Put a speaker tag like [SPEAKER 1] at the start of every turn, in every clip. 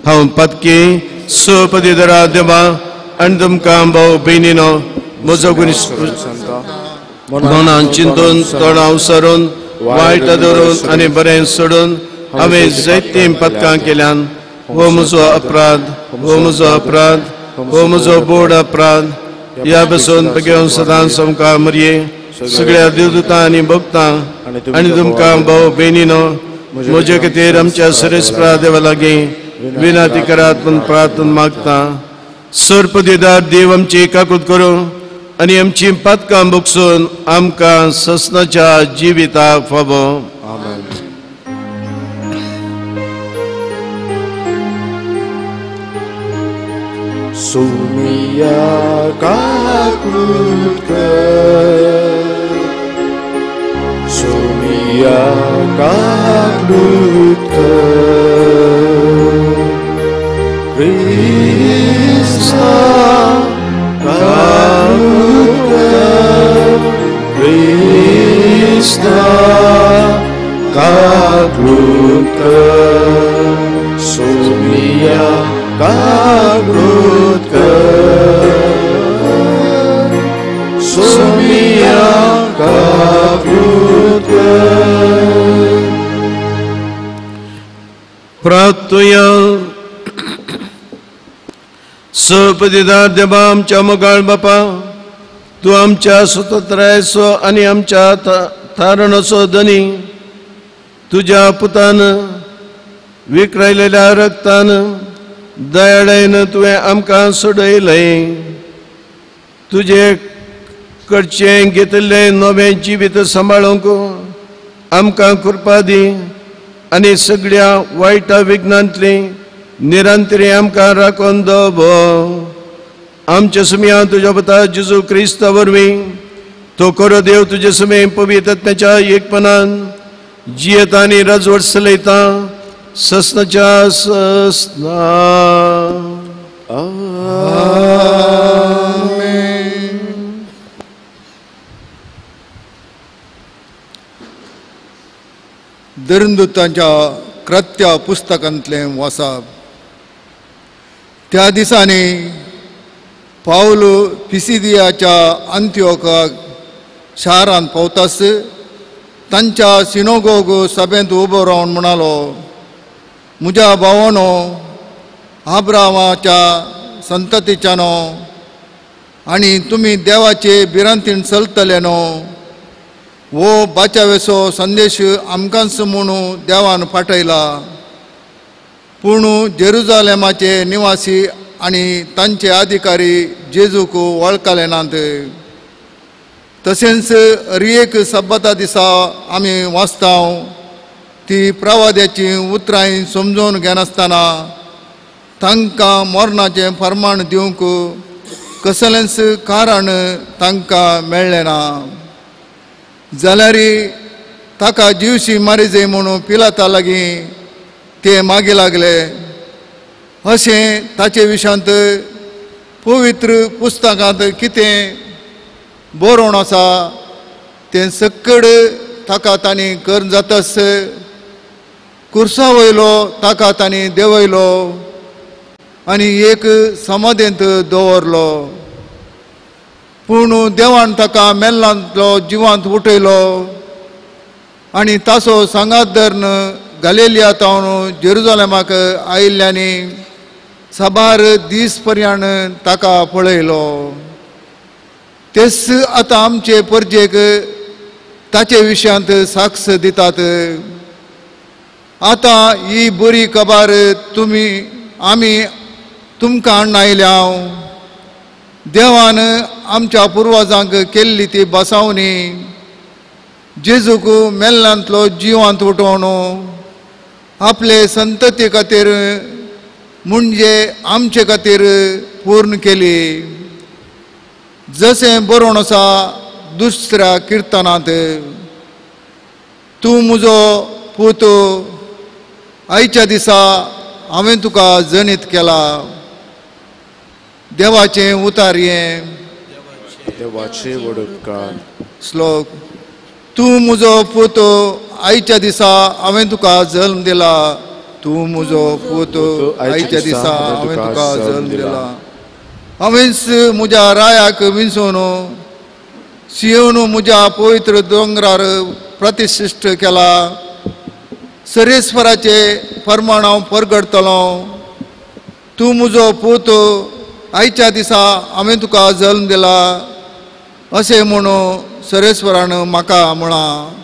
[SPEAKER 1] हांव पातकी सपदिदरा देवा आनी तुमकां भाव भयणीनो म्हजो मनान चिंतून तोंडाव सरून वायट धरून आनी बरें सोडून हांवें जायतीं पदकां केल्यान. हो म्हजो अपराध, हो म्हजो अपराध, हो म्हजो बोड अपराध. ह्या बसून घेवन सदांच सामकार मरये सगळ्या देवदूतां आनी भक्तां आनी तुमकां भाव भयणीनो म्हजे खातीर आमच्या सरेस्परा देवा लागीं विनंती करात म्हूण प्रार्थना मागता. सर्पदिदार देव आमची काकूत करूं आनी आमची पातकां भोगसून आमकां ससनाच्या जिविताक फावो.
[SPEAKER 2] Sumia kaklutke, Sumia kaklutke, Krishna kaklutke, Krishna kaklutke, Sumia kaklutke, Sumia kaklutke.
[SPEAKER 1] प्रार्थुया. सपदिदार देवा आमच्या मोगाळ बापा, तूं आमच्या स्वतंत्रायेचो आनी आमच्या थारणाचो धनी. तुज्या पुतान विकरायलेल्या रक्तान दयाळायन तुवें आमकां सोडयलें. तुजे कडचें घेतिल्लें नवें जिवीत सांबाळूंक आमकां कृपा दी आनी सगळ्या वायटा विघ्नांतली निरंतरी आमकां राखून दवर. आमच्या सुमया तुज्या पुता जेजू क्रिस्ता वरवीं तो खरो देव तुजे सुमे पवित्रत्म्याच्या एकपणान जियेता आनी राजवट चलयता ससनाच्या ससना.
[SPEAKER 2] आमेन.
[SPEAKER 3] दरुंदुतांच्या कृत्या पुस्तकांतलें वाचप. त्या दिसांनी पावल पिसिदियाच्या अंत्योकाक शारांत पावतास तांच्या सिनोगोग सभेंत उबो रावन म्हणालो, म्हज्या भावानो, आब्रामाच्या संततीच्यानो आनी तुमी देवाचे भिरांतीन चलतले न्हू, हो बाचावेचो संदेश आमकांच म्हणून देवान पाठयला. पूण जेरुजालेमाचे निवासी आनी तांचे अधिकारी जेजूक वळखले नात. तशेंच हर सब्बता दिसा आमी वाचता ती प्रवाद्याची उतरां समजून घेनासतना तांकां मरणाचें फर्माण दिवंक कसलेंच कारण तांकां मेळ्ळें ना. जाल्यार ताका जिवशी मारिजे म्हणून पिलाता लागीं ते मागीं लागले. अशें ताचे विशांत पवित्र पुस्तकांत कितें बरोवन आसा तें सक्कड ताका तांणी करून जातास कुर्सा वयलो ताका तांणी देंवयलो आनी एक समाधेंत दवरलो. पूण देवान ताका मेल्लांतलो जिवांत उठयलो आनी ताचो सांगात धरून गालेलिया तावन जेरुजालेमाक आयिल्ल्यांनी साबार दीस पर्यंत ताका पळयलो. तेच आतां आमचे परजेक ताचे विशयांत साक्ष दितात. आतां ही बरी खबर तुमी आमी तुमकां हाडून आयल्या. देवान आमच्या पुर्वजांक केल्ली ती बसावणी जेजूक मेल्लांतलो जिवांत उठोवन आपले संतती खातीर म्हणजे आमचे खातीर पूर्ण केली. जशें बरोवन आसा दुसऱ्या किर्तनांत, तूं म्हजो पूत, आयच्या दिसा हांवें तुका जनीत केला. देवाचें उतार हें.
[SPEAKER 2] देवाचे व्हड उपकार.
[SPEAKER 3] श्लोक. तूं म्हजो पूत, आयच्या दिसा हांवें तुका जल्म दिला. तूं म्हजो पूत, आयच्या दिसा हांवें तुका जल्म दिला. हांवेंच म्हज्या रायाक विंचोवन सियोन म्हज्या पवित्र दोंगरार प्रतिश्ठीत केला. सरेस्वराचे प्रमाण हांव परगडतलो. तूं म्हजो पूत, आयच्या दिसा हांवें तुका जल्म दिला अशें म्हणून सरेस्वरान म्हाका म्हळां.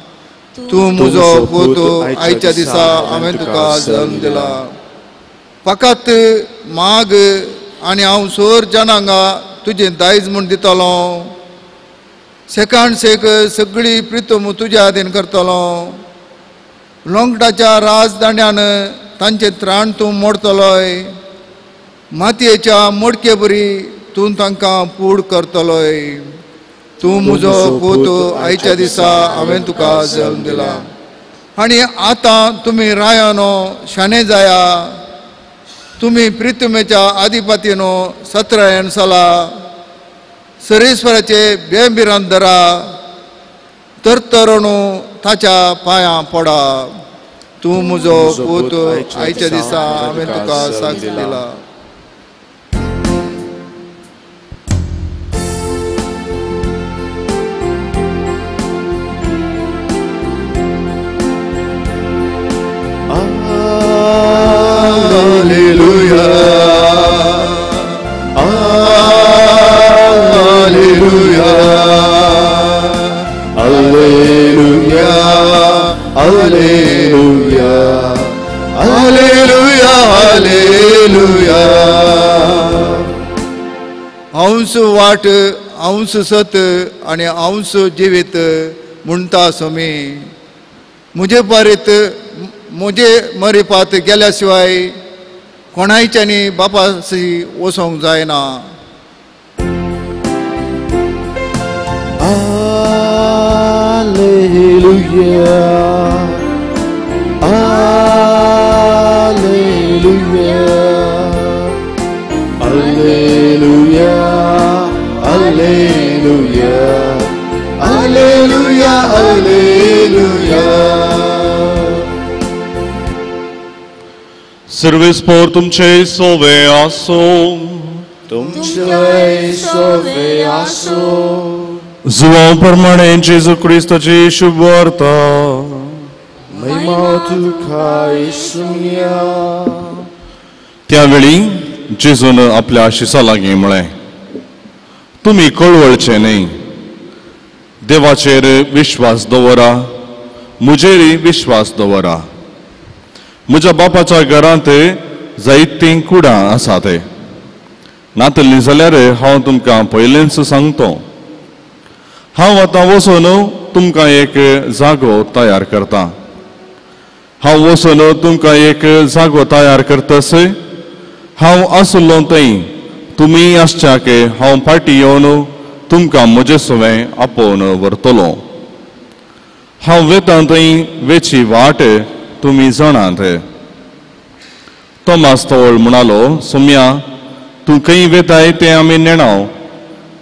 [SPEAKER 3] तूं म्हजो पूत, आयच्या दिसा हांवें तुका जल्म दिला. फकत माग आनी हांव सोर जनांगा तुजें दायज म्हूण दितलो. सेकांड सेक सगळी प्रितम तुज्या आदीन करतलो. लोंगटाच्या राजदांड्यान तांचें त्राण तूं मोडतलोय. मातयेच्या मोडके बरी तूं तांकां पूड करतलोय. तूं म्हजो पूत, आयच्या दिसा हांवें तुका जल्म दिला. आनी आतां तुमी रायानो शाणे जाया. तुमी प्रितमेच्या आधिपतीनो सत्रायण चला. सरेश्वराचे बेंबिरान धरा. तरतरणू ताच्या पांयां पडा. तूं म्हजो पूत, आयच्या दिसा हांवें तुका साक्ष दिला.
[SPEAKER 2] Alleluia, Alleluia, Alleluia, Alleluia, Alleluia, Alleluia.
[SPEAKER 3] हांवस वाट, हांवस सत आनी हांवस जिवीत म्हणटा स्वामी. म्हजे पारीत म्हजे मरिपात गेल्या शिवाय कोणायच्यानी बापासी वचोंक जायना.
[SPEAKER 2] Alleluia, Alleluia, Alleluia, Alleluia, Alleluia, Alleluia.
[SPEAKER 4] सर्वेस्पोर तुमचे सोवे आसो.
[SPEAKER 2] तुमचे सोवे आसो.
[SPEAKER 4] जुवां प्रमाणे जेजू क्रिस्ताची शुभवार्ता.
[SPEAKER 2] महिमा तुका येशूया.
[SPEAKER 4] त्यावेळी जेजून आपल्या शिसा लागीं म्हळें, तुमी कळवळचे न्हय. देवाचेर विश्वास दवरा, म्हजेरय विश्वास दवरा. म्हज्या बापाच्या घरांत जायतीं कुडां आसात. नातल्लीं जाल्यार हांव तुमकां पयलेंच सांगतो. हांव आतां वचून तुमकां एक जागो तयार करता. हांव वचून तुमकां एक जागो तयार करतस हांव आसलो थंय तुमी आसच्याक हांव फाटीं येवन तुमकां म्हजे सवें आपोवन व्हरतलो. हांव वेतां थंय वेची वाट तुमी जाणात. तोमास तवळ म्हणालो, सोम्या, तूं खंय वेताय तें आमी नेणाव,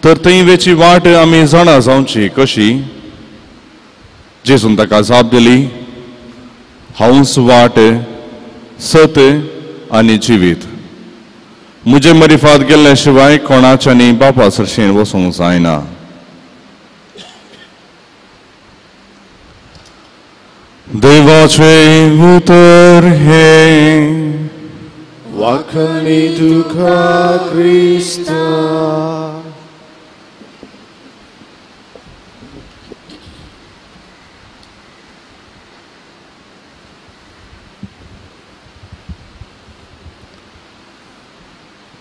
[SPEAKER 4] तर थंय वेची वाट आमी जाणा जावची कशी? जेजून ताका जाप दिली, हांवच वाट, सत आनी जिवीत. म्हजे मरिफात गेल्ले शिवाय कोणाच्यानी बापा सरशीन वचूंक जायना. देवाचें उतर हें.
[SPEAKER 2] वाखणी तुका क्रिस्ता.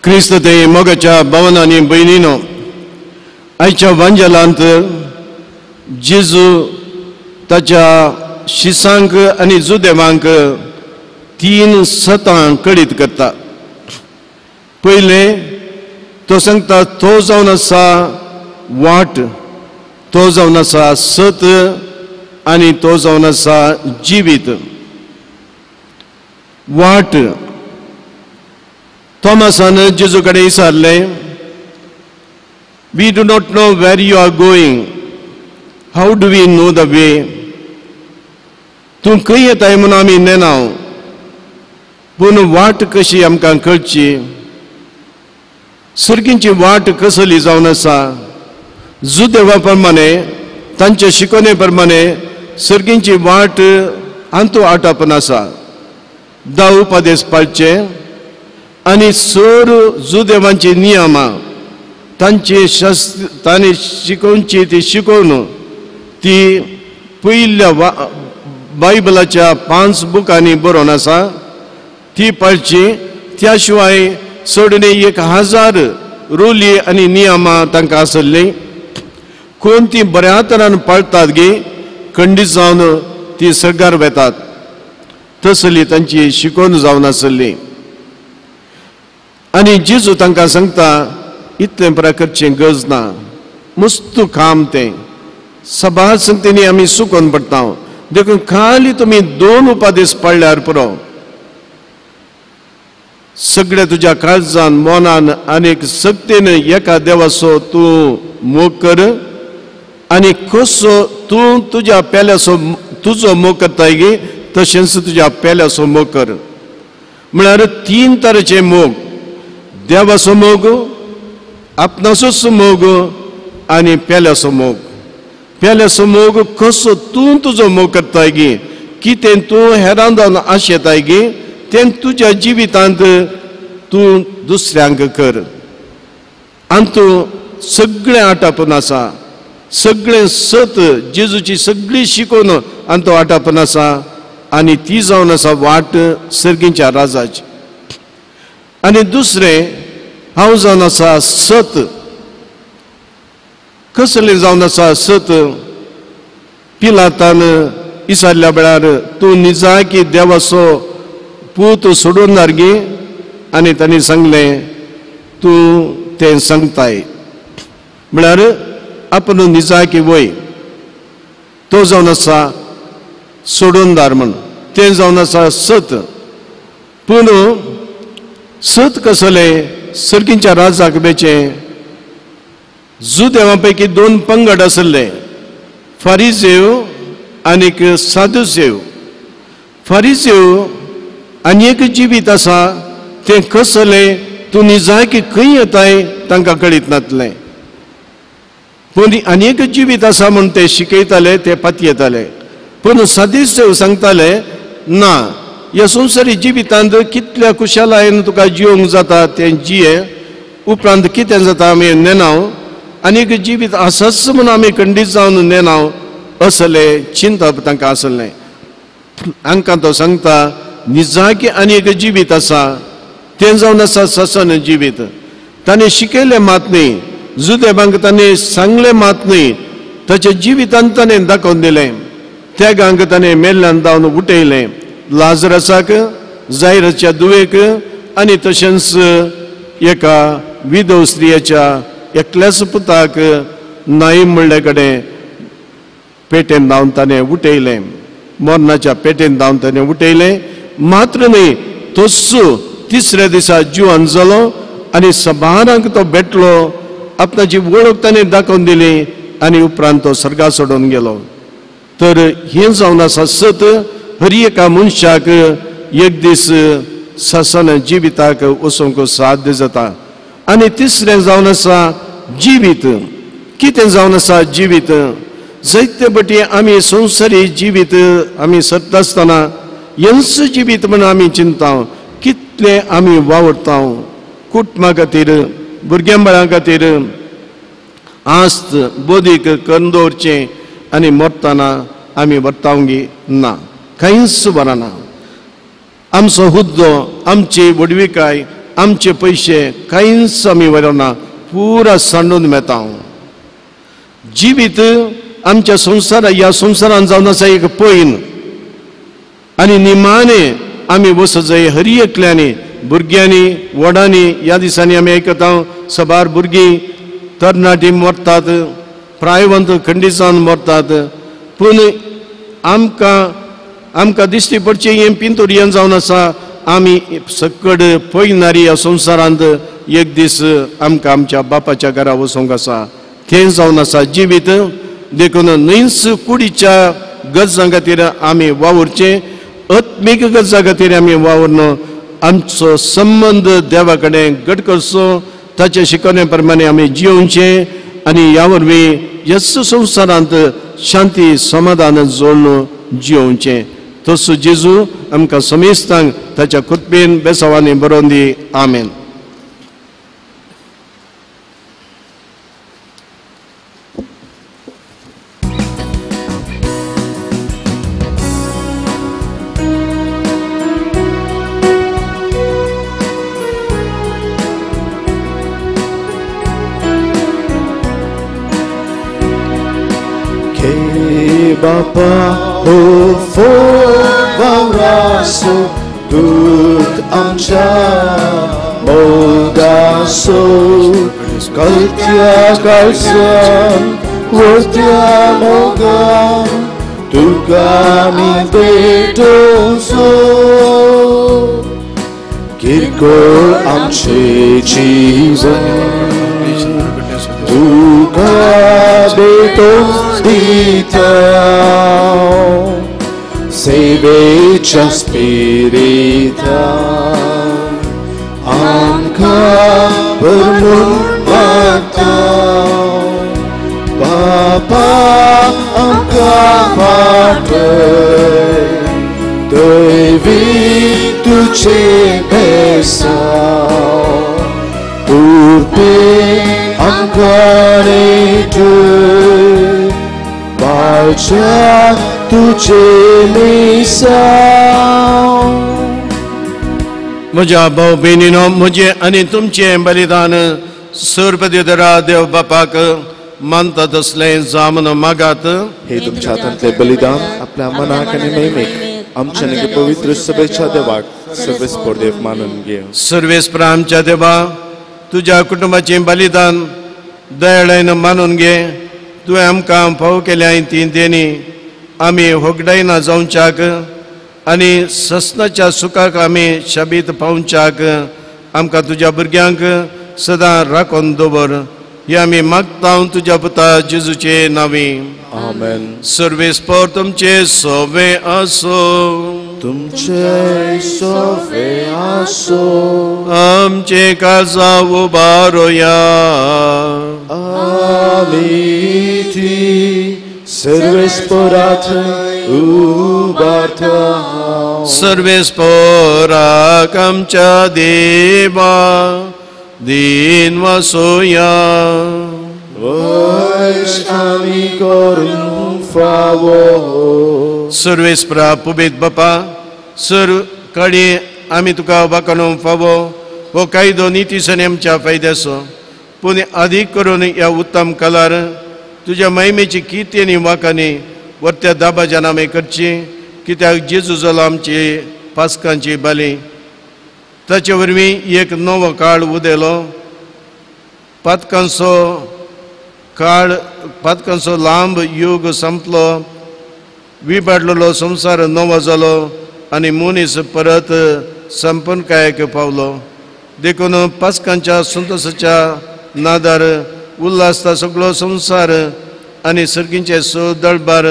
[SPEAKER 1] क्रिस्त ते मोगाच्या भावनांनी भयणीनो, आयच्या वांजेलांत जेजू ताच्या शिसांक आनी जुदेवांक तीन सतां कळीत करता. पयलें तो सांगता, तो जावन आसा वाट, तो जावन आसा सत आनी तो जावन आसा जिवीत. वाट थॉमसान जेजू कडेन विचारलें, we do not know where you are going, how do we know the way? तूं खंय येताय म्हणून आमी नेणाव, पूण वाट कशी आमकां कळची, सर्गींची वाट कसली जावन आसा, जुदेवा प्रमाणे तांचे शिकवणे प्रमाणे सर्गींची वाट हांतू आटापून आसा. 10 उपदेश पाळचे आनी चड जुदेवांची नियमां तांची शास्त्र तांणी शिकोवची ती शिकोवन ती पयल्या बायबलाच्या 5 बुकांनी बरोवन आसा ती पाळची. त्या शिवाय चडणे 1000 रुली आनी नियमां तांकां आसल्लीं. कोण ती बऱ्या तरान पाळटात गे खंडीत जावन ती सर्गार वेतात, तसली तांची शिकोवन जावन आसली. आनी जेजू तांकां सांगता इतलें बरें करचें गरज ना, मस्तू काम तें सभार संगतींनी आमी सुकोवन पडटा, देखून खाली तुमी 2 उपदेश पाळल्यार पुरो. सगळे तुज्या काळजान मनान आनी सक्तीन एका देवाचो तूं मोग कर आनी कसो तूं तुज्या पेल्याचो तुजो मोग करताय गे तशेंच तुज्या पेल्याचो मोग कर. म्हळ्यार 3 तरेचे मोग, देवाचो मोग, आपणाचोच मोग आनी पेल्याचो मोग. पेल्याचो मोग कसो तूं तुजो मोग करताय गे, कितें तूं हेरान जावन आशेताय गे तें तुज्या जिवितांत तूं दुसऱ्यांक कर. आनी तूं सगळें आटापून आसा, सगळें सत जेजूची सगळी शिकोवन आनी तो आटापून आसा आनी ती जावन आसा वाट सर्गींच्या राजाची. आनी दुसरें हांव जावन आसा सत. कसलें जावन आसा सत? पिलातान विचारल्या वेळार तूं निजाकी देवाचो पूत सोडून दारगी, आनी तांणी सांगलें तूं तें सांगताय, म्हळ्यार आपण निजाकी वय तो जावन आसा सोडूनदार म्हण, तें जावन आसा सत. पूण सत कसलें? सर्गींच्या राजाक बेचें जुदेवा पैकी 2 पंगड आसले, फारिजेव आनीक सादुसेव. फारिजेव आनी एक जिवीत आसा तें कसलें तूं निजाकी खंय येताय तांकां कळीत नातलें, पूण आनी एक जिवीत आसा म्हूण ते शिकयताले, ते पातयेताले. पूण सादुसेव सांगताले ना, ह्या संवसारी जिवितांत कितल्या खुशालायेन तुका जिवंक जाता तें जिये, उपरांत कितें जाता आमी नेनाव, आनी एक जिवीत आसाच म्हूण आमी खंडीत जावन नेनाव असलें चिंतप तांकां आसलें. हांकां तो सांगता निजाकी आनी एक जिवीत आसा तें जावन आसा ससन जिवीत. ताणें शिकयलें मात न्ही, जुदेबांक ताणें सांगलें मात न्ही, ताच्या जिवितान ताणें दाखोवन दिलें. त्यागांक ताणें मेल्ल्यान धांवन उठयलें, लाजरसाक, जायराच्या दुवेक आनी तशेंच एका विधव स्त्रियेच्या एकल्याच पुताक नाई म्हणले कडेन पेटेन धांवन ताणें उठयलें, मरणाच्या पेटेन धांवन ताणें उठयलें. मात्र न्ही, तोच तिसऱ्या दिसा जिवन जालो आनी सबारांक तो भेटलो, आपणाची वळख ताणें दाखोवन दिली आनी उपरांत तो सर्गा सोडून गेलो. तर हें जावन आसा सत. हर एका मनशाक एक दीस ससन जिविताक वचूंक साध्य जाता. आनी तिसरें जावन आसा जिवीत. कितें जावन आसा जिवीत? जायते पटी आमी संवसारी जिवीत आमी सरता आसतना हेंच जिवीत म्हूण आमी चिंता, कितलें आमी वावुरता कुटुंबा खातीर, भुरग्यां बाळां खातीर आस्त बोदीक करून दवरचें आनी मरतना आमी व्हरतावंगी ना, कांयच बरना. आमचो हुद्दो, आमची व्हडविकाय, आमचे पयशे कांयच आमी व्हरना, पुरा सांडून मेता. जिवीत आमच्या संवसारा ह्या संवसारान जावन आसा एक पयन आनी निमाणे आमी वचत जाय हर एकल्यांनी, भुरग्यांनी, व्हडांनी. ह्या दिसांनी आमी आयकता सबार भुरगीं तरणाटीं मरतात, प्रायवंत खंडीत जावन मरतात. पूण आमकां आमकां दिश्टी पडचें हें पिंतुरियन जावन आसा. आमी सकड पयनारी ह्या संवसारांत एक दीस आमकां आमच्या बापाच्या घरा वचूंक आसा, तें जावन आसा जिवीत. देखून न्हंयच कुडीच्या गरजां खातीर आमी वावुरचें, आत्मीक गरजां खातीर आमी वावुरन आमचो संबंद देवा कडेन घट करचो, ताचे शिकवणे प्रमाणे आमी जियोवचें आनी ह्या वरवीं यस संवसारांत शांती समाधान जोडून जियोवचें. तसो जेजू आमकां समेस्तांक ताच्या कृपेन बेसावांनी बरोवन दी. आमेन.
[SPEAKER 2] Bapa ho fo दूत आमच्या मोगासो कलत्या काळजान वरत्या मोगान तुका आमी भेटोवचो किरकोळ आमचें जीवन तुका भेटोवन दिता सेवेच्या स्पिरितान आमकां भरून मागता बापा आमकां पाठय दैवी तुजें बेसांव उर्बे आमकां नेटय बाळच्या तुजें मिसांव.
[SPEAKER 1] म्हज्या भाव भयणीनो, म्हजें आनी तुमचें बलिदान सर्वपती देव बापाक मानता तसलें जावन मागात.
[SPEAKER 2] हे तुमच्या हातांतलें बलिदान आपल्या मनाक आनी महिमेक आमच्या आनी पवित्र सभेच्या देवाक सर्वेस्पर देव मानून घे.
[SPEAKER 1] सर्वेस्पर आमच्या देवा, तुज्या कुटुंबाचें बलिदान दयाळान मानून घे. तुवें आमकां फाव केल्या ती देणी आमी होगडायना जावच्याक आनी ससनाच्या सुखाक आमी शाबीत पावच्याक आमकां तुज्या भुरग्यांक सदां राखून दवर. हे आमी मागता तुज्या पुता जेजूचे नांवी.
[SPEAKER 2] आमेन.
[SPEAKER 1] सर्वेस्पर तुमचे सोवे आसो.
[SPEAKER 2] तुमचे सोवे आसो.
[SPEAKER 1] आमचे काळजां उबारोया.
[SPEAKER 2] आमी ती सर्वेस्परात उबारता.
[SPEAKER 1] सर्वेस्पराक आमच्या देवा दीन वसोया.
[SPEAKER 2] वैश आमी करूंक फावो.
[SPEAKER 1] सर्वेस्परा पुबेत बापा, सर कडी आमी तुका वाकाणूंक फावो हो कायदो निती सनी आमच्या फायद्याचो, पूण अदीक करून ह्या उत्तम कलार तुज्या महिमेची किर्ती आनी वाकांनी वरत्या दाबाच्यान आमी करची, कित्याक जेजू जालो आमची पास्कांची बाली. ताचे वरवीं एक नवो काळ उदेलो. पातकांचो काळ, पातकांचो लांब यूग संपलो, विबाडलेलो संवसार नवो जालो आनी मनीस परत संपनकायेक पावलो. देखून पास्कांच्या संतोशाच्या नादार उल्हासता सगळो संवसार आनी सर्गींचे स दळबार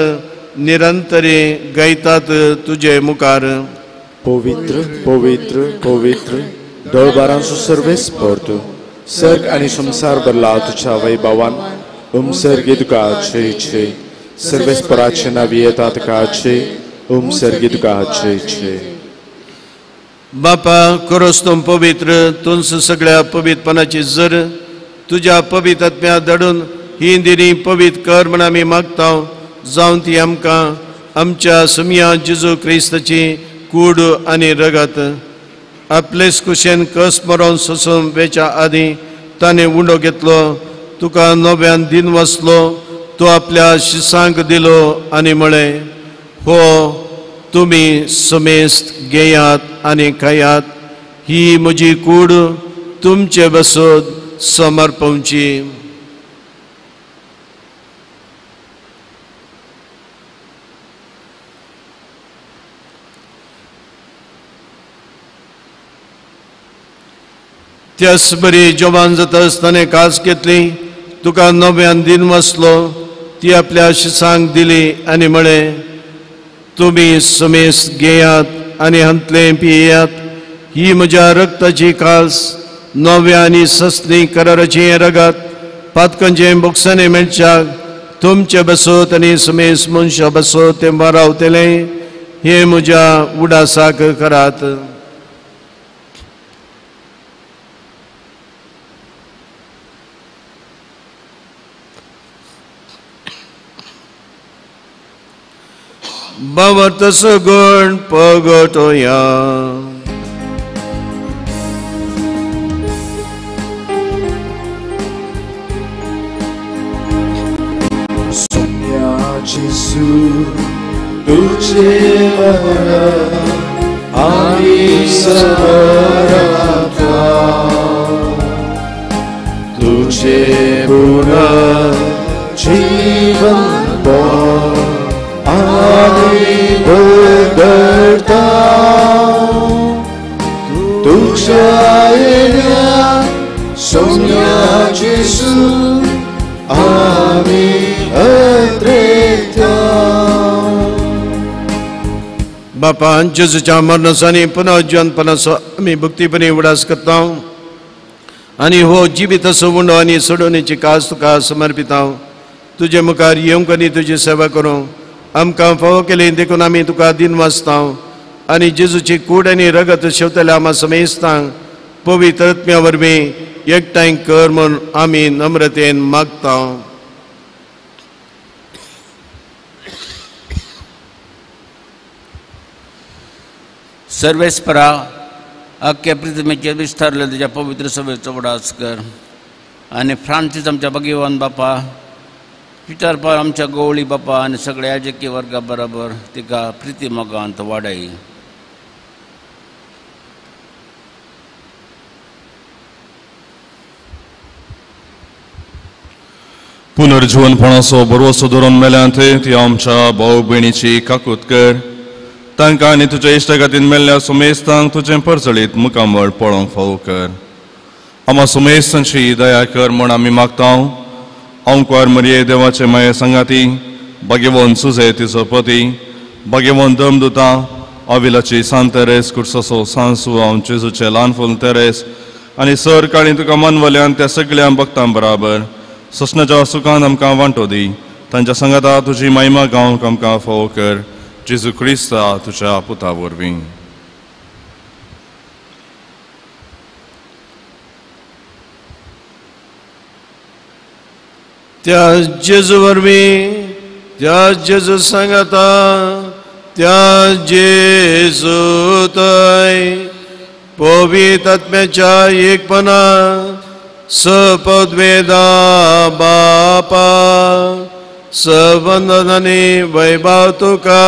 [SPEAKER 1] निरंतरी गायतात तुजे मुखार.
[SPEAKER 2] पवित्र पवित्र पवित्र दळबारांचो सर्वेस्पर तूं, सर्ग आनी संवसार भरला तुज्या वैभवान. उमसर्गी तुका छे छे. सर्वेस्पराचे नांवी येता तुका छे. उमसर्गी तुका छे छे.
[SPEAKER 1] बापा करोस तूं पवित्र, तुंस सगळ्या पवित्रपणाची जर तुज्या पवित्र आत्म्या धाडून ही दिनी पवित्र कर म्हण आमी मागता, जावन ती आमकां आमच्या सुमया जेजू क्रिस्ताची कूड आनी रगत आपलेच कुशेन कस मरोन सोसून वेच्या आदीं ताणें उंडो घेतलो, तुका नव्यान दिन वसलो, तो आपल्या शिसांक दिलो आनी म्हळें, हो तुमी समेस्त घेयात आनी खायात, ही म्हजी कूड तुमचे बसत समर्पवची. त्यास बरी जवान जाता आसतना कास घेतली, तुका नव्यान दिन वसलो, ती आपल्या शिसांक दिली आनी म्हळें, तुमी समेस्त घेयात आनी हांतलें पियेयात, ही म्हज्या रक्ताची कास नव्या आनी सस्नी कराराचें रगत पातकांचें बोगसाणें मेळच्याक तुमचे बसत आनी समेस मनशां बसत तें रावतलें हें म्हज्या उडासाक करात. बाबा सगुण पगटोया.
[SPEAKER 2] सोम्या जेजू तुझे मरण आमी समरता, तुझे पुनः जीवन आमी बदलता, तुझ्या येण्या सोम्या जेजू आमी अद्रेता.
[SPEAKER 1] बापा जेजूच्या मरणाचो आनी पुनर्जीवनपणाचो आमी भक्तीपणी उडास करता आनी हो जिवीताचो उंडो आनी सोडोवणेची कास तुका समर्पिता. तुजे मुखार येवंक आनी तुजी सेवा करूंक आमकां फावो केली देखून आमी तुका दिनवासता आनी जेजूची कूड आनी रगत शेवतल्या आमा समेस्तांक पवित्र आत्म्या वरवीं एकठांय कर म्हूण आमी नम्रतेन मागता.
[SPEAKER 5] सर्वेस्परा अख्ख्या पृथ्वीचेर विस्तारले तुज्या पवित्र सभेचो उडास कर आनी फ्रांसीस आमच्या भगवान बापा, पिटर पावल आमच्या गवळी बापा आनी सगळ्या याजकी वर्गा बरोबर तिका प्रिती मोगांत वाडय.
[SPEAKER 4] पुनर्जीवनपणाचो भरवसो धरून मेल्यांत ती आमच्या भाव भयणीची काकूत कर. तांकां आनी तुज्या इश्टागतीन मेल्ल्या सुमेस्तांक तुजें परजळीत मुखामळ पळोवंक फावो कर. आमा सुमेस्तांची दया कर म्हूण आमी मागता. अंकुर मरिये देवाचे माये सांगाती, भाग्यवंत सुजे तिचो पती, भाग्यवंत दमदुता, अविलाची सांत तेरेस, कुर्ससो सांसू हांव जेजूचे ल्हान फूल तेरेस आनी सर काळी तुका मनवल्यान त्या सगळ्या भक्तां बराबर ससनाच्या सुखान आमकां वांटो दी. तांच्या सांगाता तुजी महिमा गावंक आमकां फावो कर. जेजू क्रिस्ता तुज्या पुता वरवीं.
[SPEAKER 1] त्या जेजू वरवीं, त्या जेजू सांगाता, त्या जेजू थंय पवित्र आत्म्याच्या एकपणा सपदवेदा बापा सवंदनानी वैभव तुका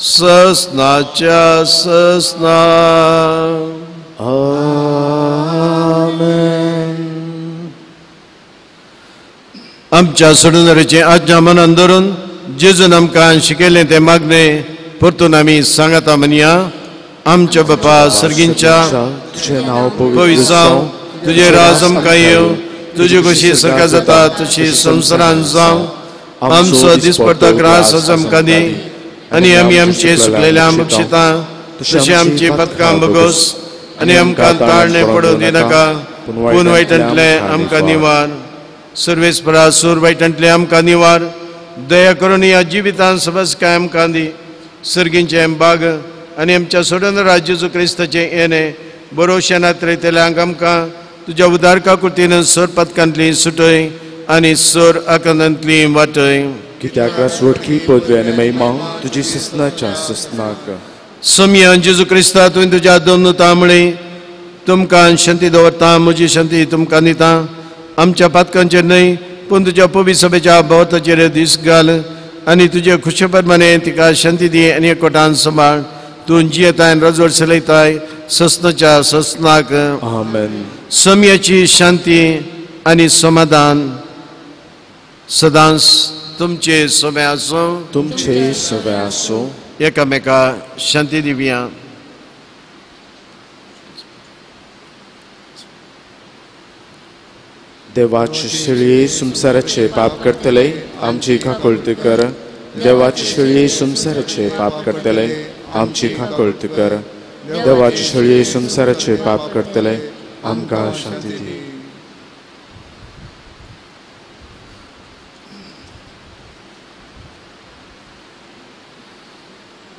[SPEAKER 1] ससनाच्या ससना.
[SPEAKER 2] आमेन.
[SPEAKER 1] आमच्या सोडणाऱ्याचें आज्ञा मनान धरून जेजून आमकां शिकयलें तें मागणें परतून आमी सांगाता म्हणया. आमच्या बापा सर्गींच्या,
[SPEAKER 2] तुजें नांव
[SPEAKER 1] पवित्र जावं, तुजें राज आमकां येवं, तुजी कशी सरकार जाता तशी संवसारान जावं. आमचो दिसपडतो ग्रास आज आमकां दी आनी आमी आमचे सुकलेल्या बक्षिता तशी आमची पदकां बगोस आनी आमकां ताळणें पडूं दिनाका, पूण वायटांतलें आमकां निवार. सर्वेस्परा सूर वायटांतलें आमकां निवार. दया करून ह्या जिवितान सबस काय आमकां दी. सर्गींचें बाग आनी आमच्या सोडून जेजू क्रिस्ताचें येणें बरोवशें नात्रेतल्यांक आमकां तुज्या उदारका कृतीन सर पदकांतली सुटय आनी सर आकांतांतली वाटय.
[SPEAKER 2] कित्याक रासवटकी पदवी आनी महिमा तुजी ससनाच्या ससनाक.
[SPEAKER 1] सोमया जेजू क्रिस्ता तुवें तुज्या दोन तांबळे तुमकां शांती दवरता, म्हजी शांती तुमकां दिता. आमच्या पातकांचेर न्हय पूण तुज्या पवित्र सभेच्या भोवताचेर दीस घाल आनी तुजे खुशे प्रमाणे तिका शांती दी आनी एकवटान सांबाळ. तूं जियेताय रजवड चलयताय ससनाच्या ससनाक.
[SPEAKER 2] आमेन.
[SPEAKER 1] सम्याची शांती आनी समाधान सदांच तुमचे सभे आसूं,
[SPEAKER 2] तुमचे सभे आसूं.
[SPEAKER 1] एकामेका शांती दिवया.
[SPEAKER 2] देवाची शेळी संवसाराचे पाप करतले आमची काकुळती कर. देवाची शेळी संवसाराचे पाप करतले आमची काकुळती कर. देवाचे शेळये संवसाराचे पाप करतले आमकां शांती दी.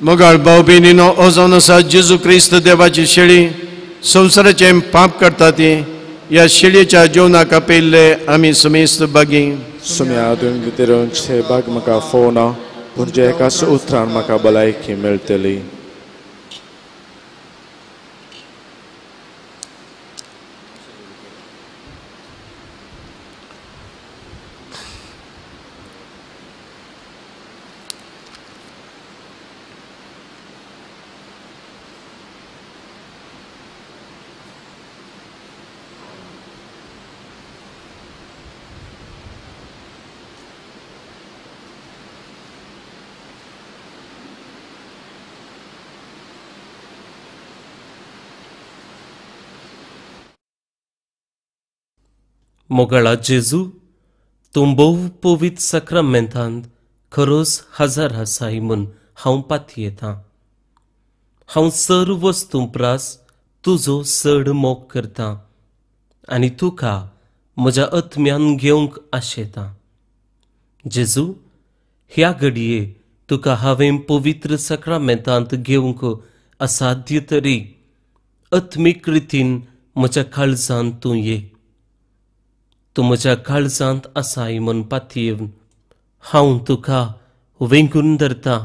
[SPEAKER 1] मोगाळ भाव भयणीनो, हो जावन आसा जेजू क्रिस्त देवाची शेळी, संवसाराचें पाप करता ती. ह्या शेळयेच्या जेवणाक आपयल्ले आमी समेस्त बागी.
[SPEAKER 2] सुम्या तुवें भितर बाग म्हाका फोवना, पूण जे एकाच उतरान म्हाका भलायकी मेळटली.
[SPEAKER 6] मोगाळा जेजू, तूं भोव पवित्र साक्रामेंतांत खरोच हजार आसाय म्हूण हांव पातयेतां. हांव सर्व वस्तूं प्रास तुजो चड मोग करतां आनी तुका म्हज्या आत्म्यान घेवंक आशेतां. जेजू, ह्या घडये तुका हांवें पवित्र साक्रामेंतांत घेवंक असाध्य तरी आत्मीक रितीन म्हज्या काळजांत तूं ये. तूं म्हज्या काळजांत आसाय म्हूण पातयेवन हांव तुका वेंगून धरतां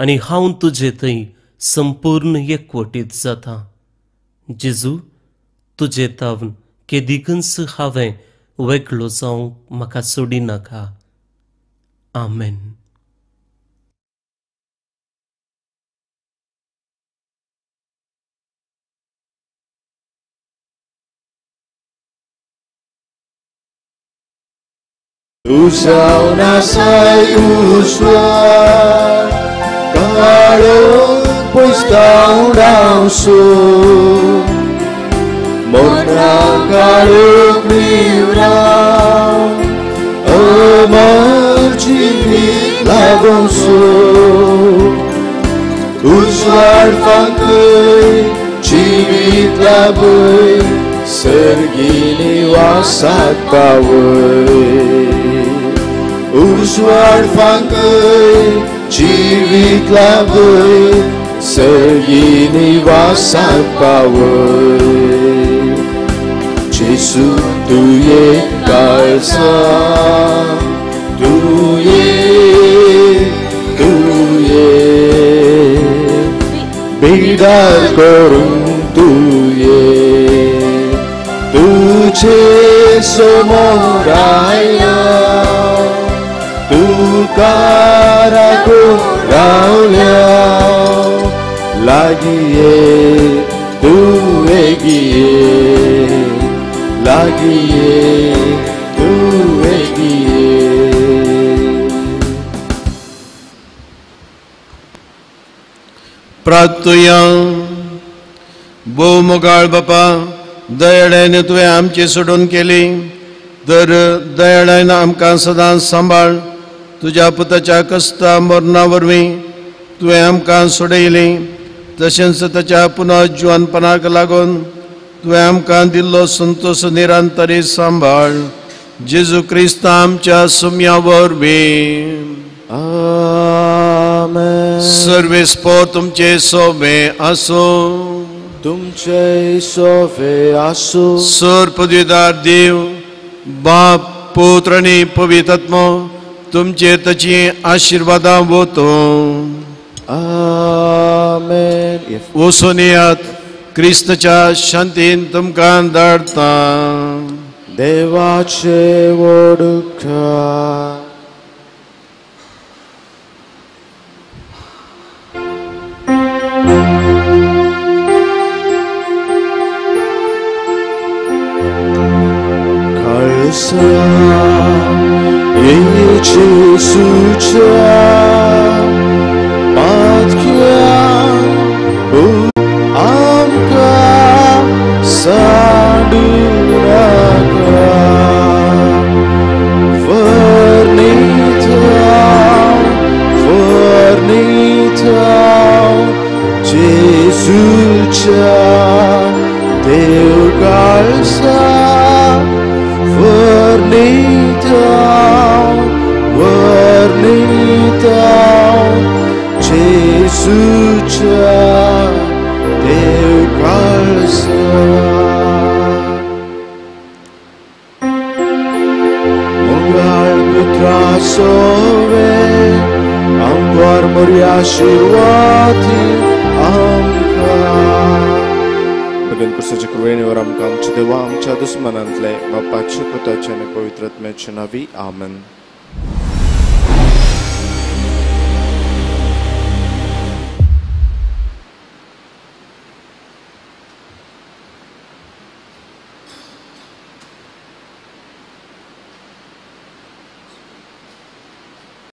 [SPEAKER 6] आनी हांव तुजे थंय संपूर्ण एकवटीत जाता. जेजू, तुजे तावन केदिकूच हांवें वेगळो जावंक म्हाका सोडिनाका. आमेन.
[SPEAKER 2] तुझाव नासाय उजवाड काळो पयसताव डावसो मोठा काळो निवराव अमर जिवीत लागोसो उजवाड फांकय जिवीत लाभय सर्गी निवासाक पावय उजवाड फांकय जिवीत लाभय सर्गी निवासाक पावय जेजू तुये काळजा तुये तुये बिडार करूं तुये तुझे समोर आयला तुका राखून रावल्या लागीं तूं एगिये लागीं तूं एगिये.
[SPEAKER 1] प्रार्थुया. भोव मोगाळ बापा, दयाळान तुवें आमची सोडून केली तर दयाळान आमकां सदांच सांबाळ. तुज्या पुताच्या कश्टा मरणा वरवीं तुवें आमकां सोडयली, तशेंच ताच्या पुनर्जिवनपणाक लागून तुवें आमकां दिल्लो संतोश निरंतरी सांबाळ. जेजू क्रिस्त आमच्या सुम्या वरवीं.
[SPEAKER 2] आमेन.
[SPEAKER 1] सर्वेस्पोर तुमचे सोबे आसूं.
[SPEAKER 2] तुमचे सोबे आसूं.
[SPEAKER 1] सर पदवीदार देव बाप पुत्र आनी पवित्र आत्मो तुमचे ताची आशिर्वादां वतो.
[SPEAKER 2] आमेन.
[SPEAKER 1] वचून येयात, क्रिस्ताच्या शांतीन तुमकां धाडटा.
[SPEAKER 2] देवाचे वडुका. जेजूच्या पातक्यान आमकां साडूं नाका वर्णिताव वर्णिताव जेजू जेसूच्या देव काळसा वर्णिता वर्णिता जेसूच्या देव काळसा. मोगाळ पुत्रा सोवे आमकां मोरी आशिर्वादी आमकां. भगन कुर्साच्या कृपेन आमकां आमच्या देवा आमच्या दुस्मनांतले बापाचे पुताचे आनी पवित्र आत्म्याचे नांवी आमेन.